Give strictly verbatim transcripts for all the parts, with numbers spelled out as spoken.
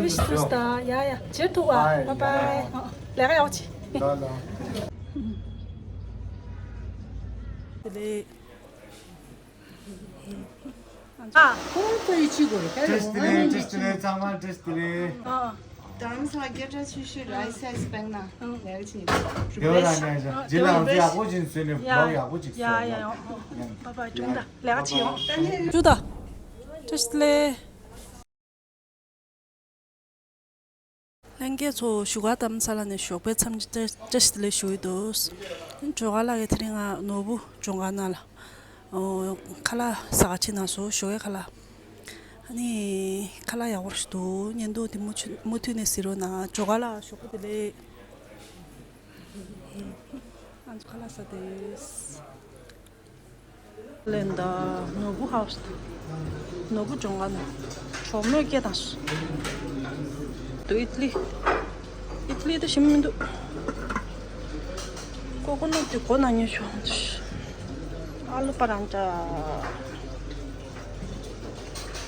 བི་ཤི་ཏུ་སྟ། ཡ་ཡ། ཇེར་ཐུག་བ། ཨ་ཡ། བཱའི་བཱའི། ཨ། ལས་ཀ་ཡག་པོ་བྱེད། ལ་ལ། དེ་ལས། ཨ། ཁོང་ཚོ་ཡི་ཆི་གོ་རེ། བཀྲ་ཤིས་བདེ་ལེགས། བཀྲ་ཤིས་བདེ་ལེགས། ཚང་མ་བཀྲ་ཤིས་བདེ་ལེགས། ཨ། དྷ་རམ་ས་ལ་སྐད་གྲགས་ཆེ་ཤོས་ར་ཨི་སི་ཨི་སི་བེང་ན་ལས་ཀ་བྱེད་ཀྱི་འདུག། བདེ་བོ་ར་ཉལ་ཤག། རྗེས་ལ་ང་ཚོ་ཡག་པོ་ཅིག་བཟོས་ནས་བི་ལོག་ཡག་པོ་ཅིག་བཟོ། ཡ་ཡ་ཡ། བཱའི་བཱའི། ཀྲུང་ད་ལས་ཀ་བྱེད་ཡོང་། ཀྲུང་ད། བཀྲ་ཤིས་བདེ་ལེགས། ལྷན་རྒྱས་ཚོ། བཞུགས་སྒར་དྷ་རམ་ས་ལ་ནས་ཞོགས་པའི་འཚམས་འདྲི་བཀྲ་ཤིས་བདེ་ལེགས་ཞུ་ཡི་འདུག། ཇོ་ཁ་ལགས་ཀྱིས་དེ་རིང་ང་ནོར་བུ་ལྗོངས་མཁར་ནང་ལ། ཨོ། ཁ་ལག་ཟ་ག་ཕྱིན་ནས་སོ། ཞོགས་ཀའི་ཁ་ལག། ཨ་ནི་ཁ་ལག་ཡག་པོ་ཞིག་འདུག། བརྙན་ཐུང་དེ་མུ་མཐུད་མུ་མཐུད་ནས་གཟིགས་རོགས་གནང་། ཇོ་ཁ་ལགས་ཞོགས་པ་བདེ་ལེགས། ང་ཚོ་ཁ་ལག་ཟ་དེས། ལེན་ད། ནོར་བུ་ཧའུ་སི་དང་། ནོར་བུ་ལྗོངས་མཁར་ནང་། གྲོགས་མོས་སྐད་བཏང་སོང་། དུ་ཨིད་ལི། ཨིད་ལི་དེ་ཞིམ་མི་འདུག། ཀོ་ཀོ་ནཊ་དེ་གོ་ན་ཉོས་ཆོག། ཨ་ལུ་པ་རང་ཅ།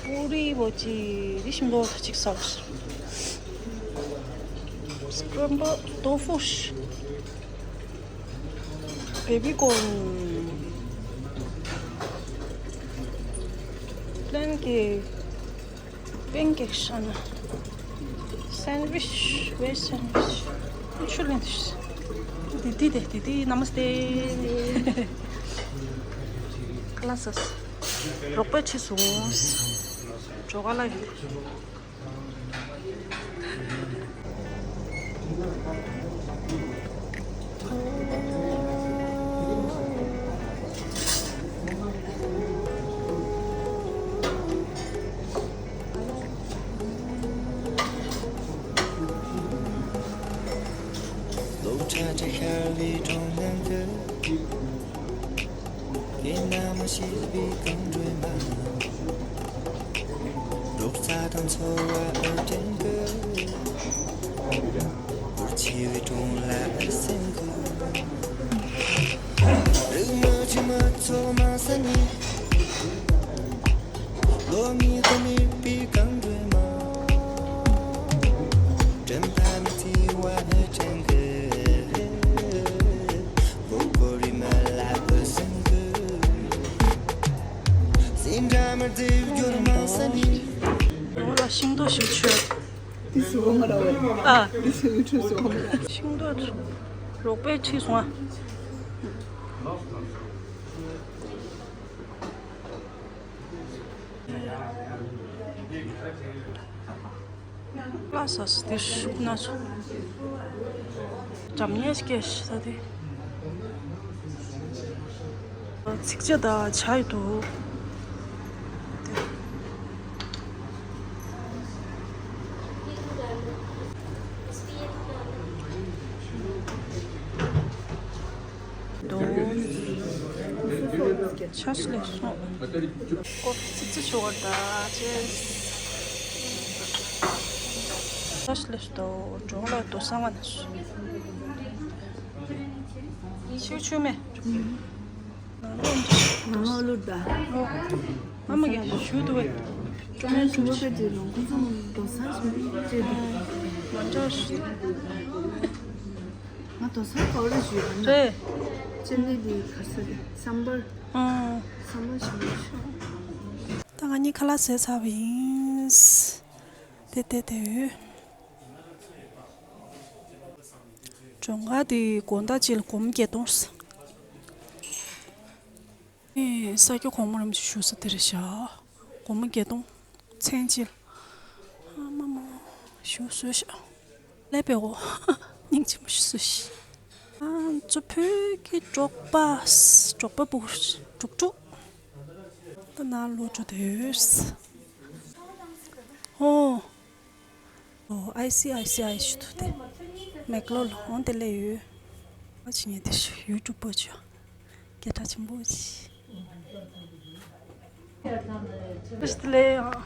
པུ་རི་བོ་ཅི་རི་ཞིམ་པོ་ད་ཅིག་ཟ་བ། སྐྲན་པོ་ཏོ་ཧྥུ་ཤི། བེ་བི་ཀོརན། པན་ཀེག། པན་ཀེག་ཤ་ན། སན་ཝིཆ། ཝེཇ་སན་ཝིཆ། ཆུ་ལེན་དུས། དི་དི་དེ་དི་དི། ན་མ་སྟེ། ཁ་ལག་ཟས། རོགས་པས་ཁྲིད་སོང་། ཇོ་ཁ་ལགས་ཀྱིས། ལོ་ཁྲ་ཁྲ་ཤར་བའི་གྲོང་ནང་དུ། དེ་ན་མ་ཤེས་པའི་གངས་རི་མ། རོགས་ཚ་དང་འཚོ་བ་ཨར་ཏེན་གི། འུར་ཆེ་བའི་གྲོང་ལ་ཨར་སེང་གི། རིག་མ་ཆི་མ་ཚོ་མ་ས་ནི། ལོ་ཉི་ཤུ་མེད་པའི་གངས་རི་མ། དྲན་པ་མི་ཚེ་བ་ཨར་ཏེན་གི། ཡོང་ལ་ཤིང་ཏོག་ཞིག་མཆོད། འདི་སུ་བ་མ་ར་བས། ཨ། འདི་སུ་ཡུ་ཁྲུ་སུ་བ་མ་ར། ཤིང་ཏོག་རོགས་པས་ཁྲིད་སོང་ཨ། ལ་ས་སི་དེ་ཤུག་ན་སོ། འཇམ་ཉེ་སྐད་ཤ་དེ། ཚིག་ཆ་དང་ཆ་ཡི་འདུག། དོ། ཆ་ཤི་ལེ་སོང་། ཀོ་ཙི་ཙི་ཆོ་གར་ད་ཅེས། ཆ་ཤི་ལེ་སོ། གྲོང་ལ་དོ་ས་མ་ན་སོ། ཤིའུ་ཆུ་མེ། ནང་ལོ་ད། ཨ་མ་གི་ཞུ་དུ་བས། ཀྲོང་ཡང་ཞུ་བ་ག་ཅེ་ལོང་ཁོ་ཚོ་དོ་ས་ཞུ་ཅེ་དུ། མ་འདྲ་ཞུ། ང་དོ་ས་གོ་རེ་ཞུ་ཡོད་ན། རེད། ཅི་ནི་དེ་ག་ས་དེ་སམ་བར། ཨང་། སམ་བར་ཞུ་ཡོད་ཞུ། ད་ང་གཉིས་ཁ་ལག་ཟས་ཚར་བ་ཡིན། དེ་དེ་དེ་ཡོད། ལྗོངས་མཁར་དེ་དགོང་དག་གཅིག་ལ་སྒོར་མོ་བརྒྱད་སྟོང་ཟེར། ངས་ས་སྐྱ་གོང་མ་རིན་པོ་ཆེ་བཞུགས་ས་དེ་རེད་ཤག། སྒོར་མོ་བརྒྱད་སྟོང་། མཚན་གཅིག་ལ། ཨ་མ་མ། ཞུ་སོས་ཤག། ཀླད་པའི་འོ། སྙིང་རྗེ་མོ་ཞིག་སོས་ཤག། ཨ་ཙོ་བོད་ཀྱི་འབྲོག་པ། འབྲོག་པ་སྤུ་གུ་དྲུག་དྲུག། ད་ནང་ལོག་འགྲོ་དུས། ཨོ། ཨོ། ཨའི་སི་ཨའི་སི་ཨའི་ཞུ་ཐུབ་དེ། མེག་ལོར་ལ་འོང་དེ་ལས་ཡོད། ཨ་ཅི་ཉེ་དེ་ཞུ་ཡུ་ཊུབ་པོ་ཆུ། སྐད་གྲགས་ཆེན་པོ་ཆེ། བཀྲ་ཤིས་བདེ་ལེགས།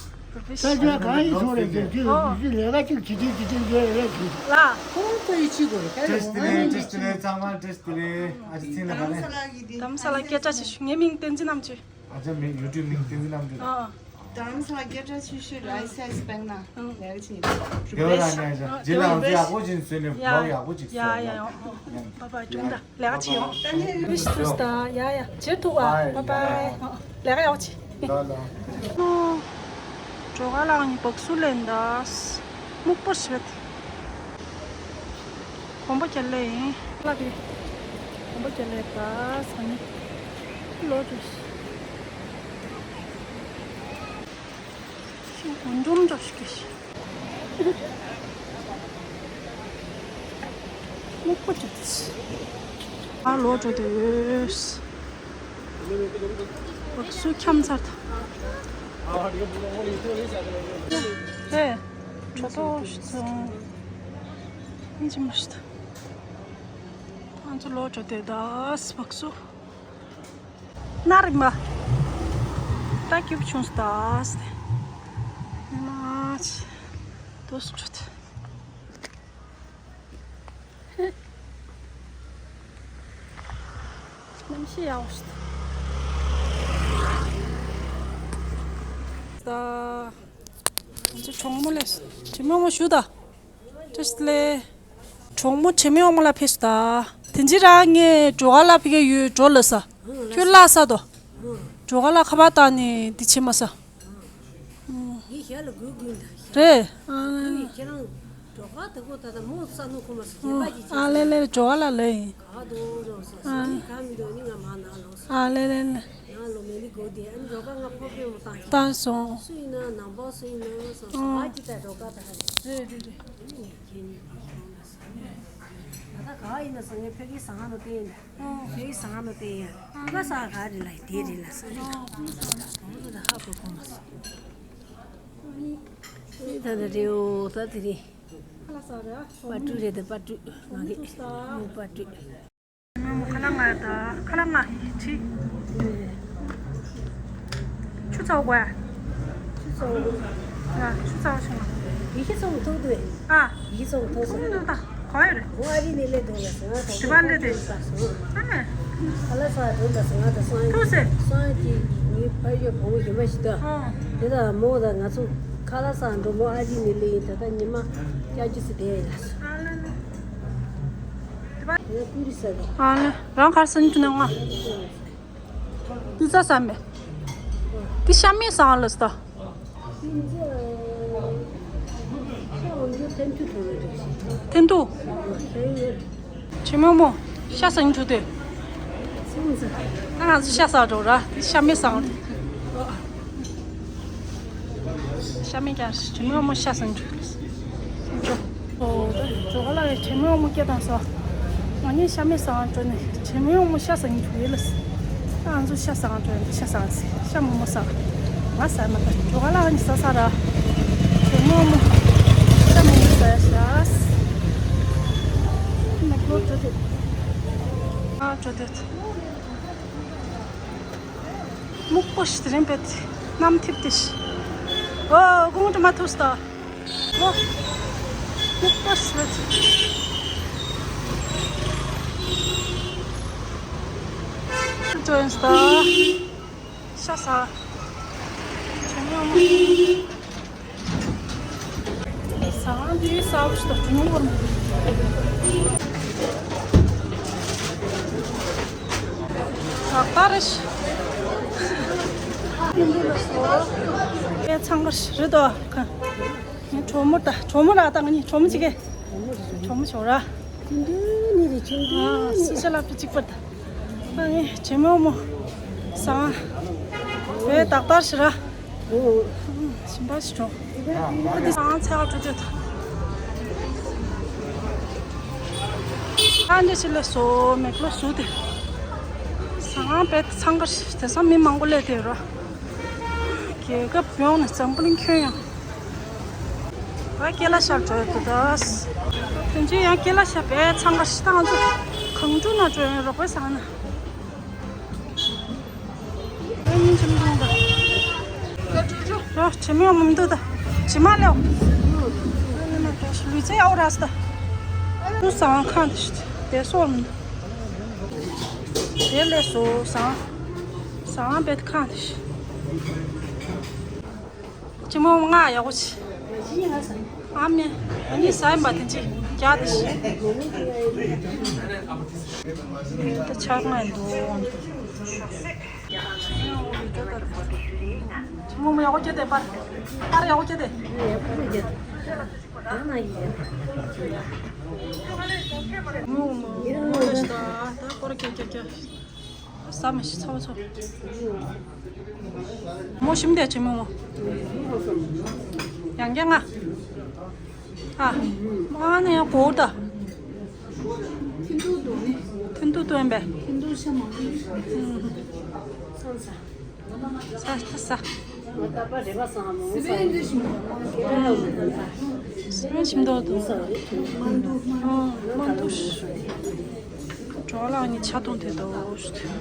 ས་ཆ་གང་ཡིན་སོང་རེད་དེ་དུས་ཨོ། དུས་ལས་ཀ་གཅིག་བྱེད་དུས་དུས་དུས་འདྲ་རེད་དུས། ལ། ཁོང་ཚོ་ཡི་ཆི་གོ་རེད། བཀྲ་ཤིས་བདེ་ལེགས། བཀྲ་ཤིས་བདེ་ལེགས། ཚང་མ་བཀྲ་ཤིས་བདེ་ལེགས། ཨ་ཅི་ཚིན་ལ་ག་ལེ། དྷ་རམ་ས་ལ་སྐད་གྲགས་ཆེ་ཤོས། ངའི་མིང་བསྟན་འཛིན་རྣམ་དཔྱོད། ཨ་ཅག་མིང་ཡུ་ཊུབ་མིང་བསྟན་འཛིན་རྣམ་དཔྱོད། ཨ། ལྟམས་ལ་སྐད་ཆ་ཆུ་ཤུ་ར་ཡི་སའི་སྤེང་ན་ལེགས་ཆེ། དེ་བ་ར་ནས་ཇི་ལ་འོང་ཡག་པོ་ཅིག་བཟོས་ནས་བ་ཡག་པོ་ཅིག་ཡ་ཡ་ཡ། བ་བ་ཅུང་ད་ལེགས་ཆེ་ཡོང་། ལེགས་ཤིག་ཐུགས་ད་ཡ་ཡ་ཇེ་ཐུག་བ་བ་བ་ལེགས་ཡག་ཆེ། ཇོ་ག་ལགས་ནི་བག་སུ་ལེན་ད་སྨུག་པོ་ཞིག་རེད། གོམ་པ་རྒྱག་ལེ་ཡིན། ལ་གི་གོམ་པ་རྒྱག་ལེ་ད་ས་ནི་ལོ་དུ་ཤིང་གོན་འགྲོམ་འགྲོ་ཞིག་གི་ཤི་སྨུག་པོ་རྒྱག་ད་ཤི་ཨ་ལོ་འགྲོ་དུ་ཡོད། བག་སུ་འཁྱམ་ཚར་ད། ཧེ། གྲོ་ཏོ་ཞིག་ཚོང་། ཨིན་ཅི་མ་ཤི་ད། ང་ཚོ་ལོ་འགྲོ་དེ་དཱས་བག་སུ། ན་རིག་མ། ད་སྐྱིབ་ཆུང་སྟཱས་དེ། ནི་མ་ཆི། དོ་སུ་འགྲོ་དེ། གནམ་གཤིས་ཡག་པོ་ཞིག་ད། ང་ཚོ་གྲོགས་མོ་ལས་གྲོགས་མོ་མོ་ཞུ་ད། བཀྲ་ཤིས་བདེ་ལེགས། གྲོགས་མོ་གྲོགས་མོ་མོ་ལ་ཕེབས་སོང་ད། དེ་འཇི་རང་ངས་ཇོ་ག་ལ་ཕི་གེ་ཡོད་ཇོ་ལ་ས། ཁྱོད་ལ་ས་དོ། ཇོ་ག་ལ་ཁ་པར་བཏང་ནས་འདི་བྱེད་མ་ས། ངས་ཞལ་ལ་གུས་གུས་འདྲ། རེད། ཨ་ལེ་ལེ། ཁྱེད་རང་ཇོ་ག་དེ་གོ་ད་ད་མོ་ས་ནུ་ཁོ་མ་ས་ཁྱེད་པ་ཅིག་ཨ་ལེ་ལེ་ཇོ་ག་ལ་ལེ་ཡིན། ག་དོ་རོ་ས་ས་ནི་ག་མི་འདོད་ནི་ང་མ་ན་ལོ་ས། ཨ་ལེ་ལེ་ལེ། ང་ལོ་མེ་ལི་གོ་དེ་ཨ་ནི་ཇོ་ག་ང་ཕོ་ཕེ་མོ་བཏང་། བཏང་སོང་། སུ་ཡིན་ན་ནང་པ་སུ་ཡིན་ན་ས་ས་ཨ་ག་ཅི་ད་ཇོ་ག་ད་རེད་རེད་རེད། ད་ལྟ་ག་ཡིན་ན་སང་ངས་ཕ་གི་ཟ་ཁང་དུ་བསྟན། ཨོ་ཕ་གི་ཟ་ཁང་དུ་བསྟན་ཡ། ཨ་ལ་ས་ག་རེ་ལ་དེ་རེ་ལ་ས་རེ་ལ། ཨོ་ད་ཧ་གོ་གོ་མ་སོང་། ཨི་ད་ད་རེ་ཨོ་ད་དེ་རེ། ཨ་ལ་ས་ར། པ་ཏྲུ་རེ་ད་པ་ཏྲུ། ང་གི་མོ་པ་ཏྲུ། མོ་ཁ་ལ་ང་ད་ཁ་ལ་ང་ཧི་ཁི་ཁྲི། ཆུ་ཚ་བ། ཆུ་ཚ་བ། ང་ཆུ་ཚ་བ་ཆུ་ང་། ཡི་ཤི་ཚོང་ཐུག་དུས། ཨ། ཡི་ཤི་ཚོང་ཐུག་སོང་། ཐུག་ད་ག་ཡོད་རེད། ང་ཨ་རི་ནས་སླེབས་འདུག་ལ་སོང་ང་དང་དེ་པོ་པར་སླེབས་ཏེ། ཁ་ལ་ས་འགྲོ་ལ་སོང་ང་དང་སང་ཐུག་སེ། སང་གི་ངའི་ཕ་ཡུལ་བུ་མོ་ཡིན་པ་ཞིག་ད། ཨོ། དེ་ད་མོ་ད་ང་ཚོ་ཁ་ལ་ས་འགྲོ་མོ་ཨ་རི་ནས་སླེབས་ཡིན་ད་ད་ཉི་མ་བཅར་རྒྱུ་ཟེར་དེ་ཡིན་ལ་སོང་། ཨ་ལ་ལ། ང་ཀུ་རི་ས་དང་། ཨ་ལ། རང་གར་སོང་ནས་ང་། འདི་ཚ་ས་མེད། འདི་ཤ་མེད་སང་ལ་སྟ། ཐན་ཏུ། ཆེ་མོ་མོ། ཤ་སང་ཆུ་དེ། ང་ཚོ་ཤ་ས་འགྲོ་ར། འདི་ཤ་མེད་སང་། ཤ་མེད་ཀྱང་དྲི་མེད་དབང་མོ་ཤ་ཟིན་འགྲོ། འགྲོ། ཨོ་ད་ཇོ་ག་ལ་ཡི་དྲི་མེད་དབང་མོ་སྐད་བཏང་སོང་། ང་གཉིས་ཤ་མེད་ཟ་འགྲོ་ནས་དྲི་མེད་དབང་མོ་ཤ་ཟིན་འགྲོ་ཡོད་ལ། ཨ་ང་ཚོ་ཤ་ཟ་འགྲོ་ཡོད་ཤ་ཟ་ཟིན་ཤ་མོག་མོག་ཟ། ང་ཟ་མ་ད་ཇོ་ག་ལ་ཡི་ཟ་ཟ་ར། དྲི་མེད་དབང་མོ་ཤ་མོག་མོག་ཟ་ཡ་ཤ། ཨ་འགྲོ་དེ། སྨུག་པོ་ཞིག་དེ་རིང་བེད་གནམ་འཐིབས་ཏེ་ཤི། ཨོ་དགུང་དྲི་མ་ཐུག་སྟ། ཨོ། སྨུག་པོ་ཞིག་བེད། ཅོ་ཡིན་སྟ། ཤ་ཟ། ཆེན་མོ་མོ། ཟངས་འདི་ཟ་བ་ཞིག་ད་གྲུང་བོར་མི་འདུག་ད་རེ་ཞིག་ཨེ་ཚང་གར་ཞིག་རེད་དོ། ངའི་གྲོགས་མོ་ད་གྲོགས་མོ་ར་ད་ང་གཉིས་གྲོགས་མོ་གཅིག་གི་གྲོགས་མོ་ཆོག་ར། ཨ་སུ་ཤ་ལབ་ཏུ་གཅིག་པར་ད། ཨ་ནི་ཇེ་མོ་མོ་ཟངས་བས་ཏག་ཏག་ཞིག་ར། ཞིམ་པ་ཞིག་འགྲོ། ཨ་འདི་ཟངས་ཚལ་ཁ་འགྲོ་དུས་ད། ཨ་འདི་ཞིག་ལས་སོ་མེག་ལོ་སུ་དེ། ཟངས་བས་ཚང་ཁ་ཞིག་དེང་སང་མི་མང་པོ་སླེབས་དེ་ར། རྒྱལ་ཁབ་ཡོངས་ནས་འཛམ་བུ་གླིང་ཁྱོན་ཡོངས། ང་ཀེ་ལ་ཤར་འགྲོ་ཡོད་དོ་ད། དེ་འཇུ་ཡང་ཀེ་ལ་ཤར་བས་ཚང་ག་ཤི་ཏང་ཚོ་གང་འགྲོ་ན་འགྲོ་ཡོང་རོགས་པའི་ཟང་ན། ཨ་ནི་ཅི་མི་འདུག་ད། རོ་དྲི་མེད་མི་འདུག་ད། དྲི་མ་ལེའོ། ལུས་རྩལ་ཡག་ར་སྟ། ལུས་ཟང་ཁང་དེ་ཤི་དེ་སོ་མི་འདུག་དེ་ལས་སོ་ཟང་། ཟང་བས་ཁང་དེ་ཤི། ཅི་མོ་ང་ཡག་པོ་ཆེ། ཨ་མེ། ཨ་ནི་ཟ་ཡིན་པ་དེ་ཅི་རྒྱག་དེ་ཤི། ད་ཆག་ང་ཡིན་འདུག་ཅི་མོ་མོ་ཡག་པོ་སྐྱེ་དེ་པར། པར་ཡག་པོ་སྐྱེ་དེ། མོ་མོ་མོ་ལ་ཤི་ད། ད་པར་ཀྱ་ཀྱ་ཀྱ། ཟ་མ་ཤི་ཚོ་ཚོ། མོ་ཞིམ་དེ་ཅི་མོ་མོ། ཡང་རྒྱ་ང་། ཨ། མ་ནི་ཡང་གོ་ད། ཐུན་ཐུ་དུ་ནི། ཐུན་ཐུ་དུ་ཡིན་པས། ཐུན་ཐུ་ཤ་མང་པོ་ཡོད། ཨུམ། ས་ས། ས་ས། སི་པན་ཞིམ་མདོག་འདུག་མ་འདུག་ཨང་། མ་འདུག་གྲོགས་ལ་ནི་ཆ་གཏོང་དེ་འདུག་ཞབས་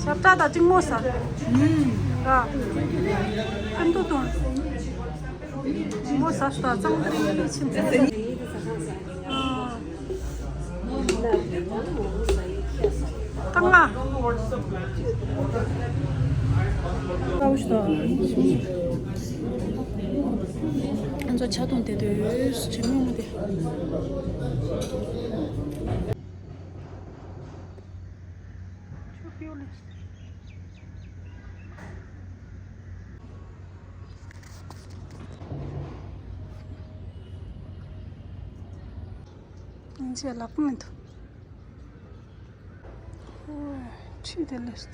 བྲག་དང་གཅིག་མོ་ཟ། ཨ། ཕན་ཐོགས་དང་། མོ་ཟ་ཞུ་དང་གཙང་ཏི་རི་ཕྱིན། ཨ། ད་ང་། ང་ཚོ་ཆ་གཏོང་དེ་དུས་བྱེད་མི་མོ་དེ། ང་ཚོས་ལག་པ་མི་འདུག་ཁྲིད་དེ་ལས།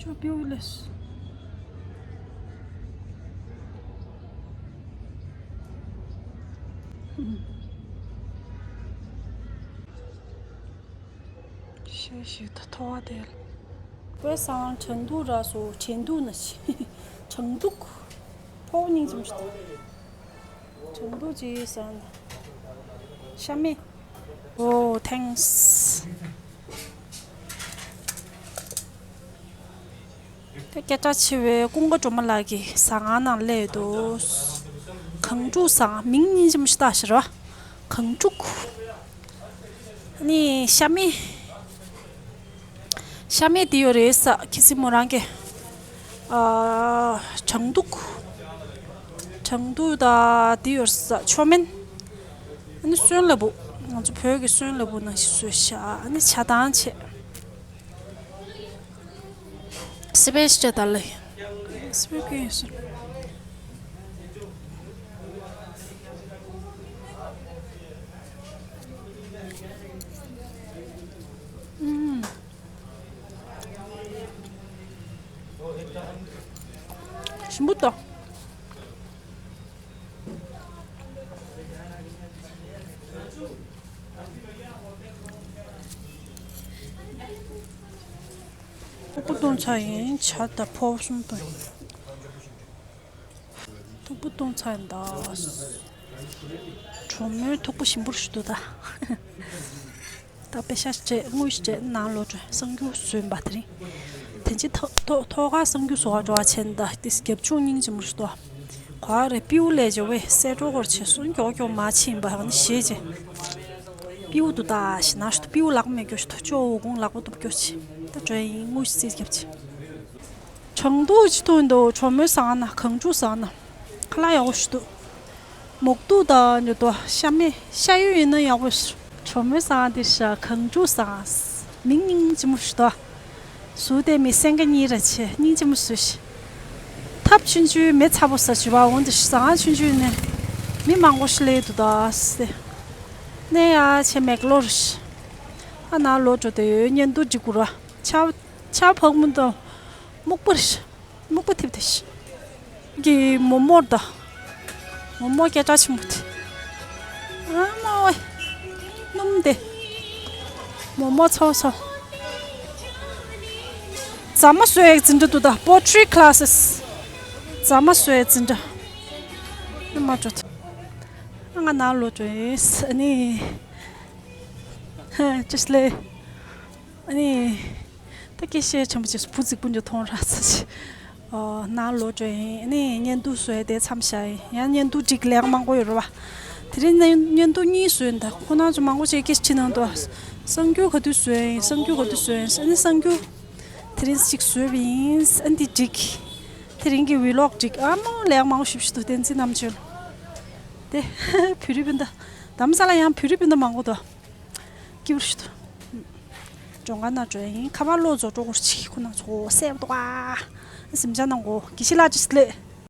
ཅོ་པིའུ་ལས། ཤེས་ཤིག་ད་ཐོ་བ་དེ། བོད་སང་ཁྲེང་ཏུའུ་ར་སོ་ཁྲེང་ཏུའུ་ན་ཤི། ཁྲེང་ཏུའུ། ཕོ་སྙིང་རྗེ་མོ་ཞིག་ད། ཁྲེང་ཏུའུ་ཅི་ཟ་ན། ཤ་མེད། ཨོ་ཐེངས། ད་སྐད་གྲགས་ཆེ་བའི་ཀུན་དགའ་སྒྲོལ་མ་ལགས་ཀྱི་ཟ་ཁང་ནང་སླེབས་འདུག་གངས་ཕྲུག་ཟ་ཁང་མིང་སྙིང་རྗེ་མོ་ཞིག་བཏགས་ཤག་ར། གངས་ཕྲུག་ཨ་ནི་ཤ་མེད། ཤ་མེད་དེ་ཡོད་རེད་ཟ་ཁི་སི་མོ་རང་གི། ཨ། ཁྲེང་ཏུའུ། ཁྲེང་ཏུའུ་ད་དེ་ཡོད་ཟ་མཆོད་མེན། ཨ་ནི་སོན་ལ་བུ། ང་ཚོ་བོད་ཀྱི་སོན་ལ་བུ་ནང་བཞིན་བཟོས་ཤག་ཨ་ནི་ཆ་ཚང་བྱས། སི་པེ་སི་ཅ་ད་ལེ། སི་པེ་ཀེ་སི། ཨུམ། ཞིམ་པོ་ཏོ། ཕོར་པ་གཏོང་ཚར་ཡིན། ཇ་དང་ཕོར་པ་གསུམ་གཏོང་ཡིན། ཐུག་པ་གཏོང་ཚར་ཡིན་ད། གྲོ་མོའི་ཐུག་པ་ཞིམ་པོ་ཞིག་འདུག་ད། ད་པེ་ཤ་སྤྲད་དངུལ་སྤྲད་ནང་ལོག་འགྲོ་གསང་རྒྱུ་བཟོས་པ་དེ་རིང་། དེ་ཅི་ཐོག་ཐོག་ཐོག་ཁ་གསང་རྒྱུ་བཟོ་བ་འགྲོ་བ་ཆེན་ད་དེ་རྒྱབ་ཆུང་སྙིང་རྗེ་མོ་ཞིག་འདུག་ག་རེ་པིའུ་ལས་བྱེད་བས་སེ་འགྲོ་སྐོར་བྱེད་སོང་མགྱོགས་མགྱོགས་མ་ཕྱིན་པ་ཧ་ནི་ཞེས་བྱེད། པིའུ་དུ་ད་ཞི་ན་ཞུ་དུ་པིའུ་ལག་མེད་སྐྱོ་ཞུ་དུ་ཅོ་འུ་གུང་ལག་པ་ཏུ་སྐྱོ་ཆེ། ད་དྲོད་ཡིན་དངུལ་སྲིད་རྒྱབ་ཆེ། ཁྲང་ཏུའུ་ཅི་ཐུང་དུ་གྲོ་མོའི་ཟ་ཁང་ན་གངས་ཕྲུག་ཟ་ཁང་ན། ཁ་ལག་ཡག་པོ་ཞིག་འདུག་མོག་ཏུ་དང་ཉོ་ཏོ་ཤ་མེད་ཤ་ཡོད་ཡིན་ན་ཡག་པོ་ཞིག་གྲོ་མོའི་ཟ་ཁང་དེ་ཤ་གངས་ཕྲུག་ཟ་ཁང་། མིང་སྙིང་རྗེ་མོ་ཞིག་འདུག་ཟུར་དེ་མི་སེང་གེ་གཉིས་ར་ཆེ་སྙིང་རྗེ་མོ་བཟོས་ཤིག་ཐབ་ཆུང་ཆུང་མེ་ཚ་པོ་ཟ་བྱུས་པ་འོང་དེ་ཟ་ཁང་ཆུང་ཆུང་ནས་མི་མང་པོ་ཞིག་སླེབས་འདུག་ད་སེ། ནས་ཡ་ཆེ་མེག་ལོར་ཞིག་ཨ་ན་ལོ་འགྲོ་དེ་ཡོད་ཉན་དུ་འགྲིག་གུ་ར་ཆ་ཆ་ཕག་མོ་དང་སྨུག་པར་ཞིག་སྨུག་པ་ཐིབས་ཐིབས་ཤིག་གི་མོ་མོར་ད། མོ་མོ་སྐད་གྲགས་ཆེན་པོ་དེ། ཨ་མ་ཝེ། སྣུམ་དེ། མོ་མོ་ཚོ་ཚོ། རྫ་མ་བཟོ་ཡག་འཛིན་གྲྭ་འདུག་ད། Pottery classes. རྫ་མ་བཟོ་ཡག་འཛིན་གྲྭ། ཨ་མ་འགྲོ་ད། ཨ་ང་ནང་ལོག་འགྲོ་ཡིན། ཨ་ནི། ཅེས་ལེ། ཨ་ནི། ད་སྐད་བཤད་ཆེན་པོ་བྱས་སོང་། བུ་རྫིག་པོ་འཇོ་མཐོང་ར་ཚ་ཆེ། ཨོ་ནང་ལོག་འགྲོ་ཡིན། ཨ་ནི་བརྙན་ཐུང་བཟོ་ཡག་དེ་མཚམས་བཞག་ཡིན། ཡང་བརྙན་ཐུང་སྒྲིག་ལེགས་མང་པོ་ཡོད་རེད་བ། དེ་རིང་ནས་བརྙན་ཐུང་གཉིས་བཟོས་ཡིན། ད་ཁོ་ན་ཚོ་མང་པོ་ཞིག་སྐད་ཆ་ནང་དུ། གསར་འགྱུར་ག་དུས་བཟོས་ཡིན། གསར་འགྱུར་ག་དུས་བཟོས་ཡིན། ཨ་ནི་གསར་འགྱུར། དེ་རིང་ཞིག་བཟོས་པ་ཡིན། ཨ་ནི་འདི་སྒྲིག་དེ་རིང་གི་ཝི་ལོག་སྒྲིག་ཨ་མོ་ལེགས་མང་པོ་ཞིག་ཞིག་འདུག་བསྟན་འཛིན་རྣམ་དཔྱོད། དེ་བོད་རིགས་སྤུན་ཟླ། དྷ་རམ་ས་ལ་ཡང་བོད་རིགས་སྤུན་ཟླ་མང་པོ་འདུག་སྐྱིད་པོ་ཞིག་འདུག་སྦྱོང་ག་ན་འགྲོ་ཡིན། ཁ་པར་ལོག་ཚོ་འགྲོ་དགོས་ཅིག་ཁོ་ན་ཚོ་སེབ་འདུག་ཨ། སེམས་ཅན་ནང་གོ་དགེ་བཤེས་ལགས་ཅིག་ལས།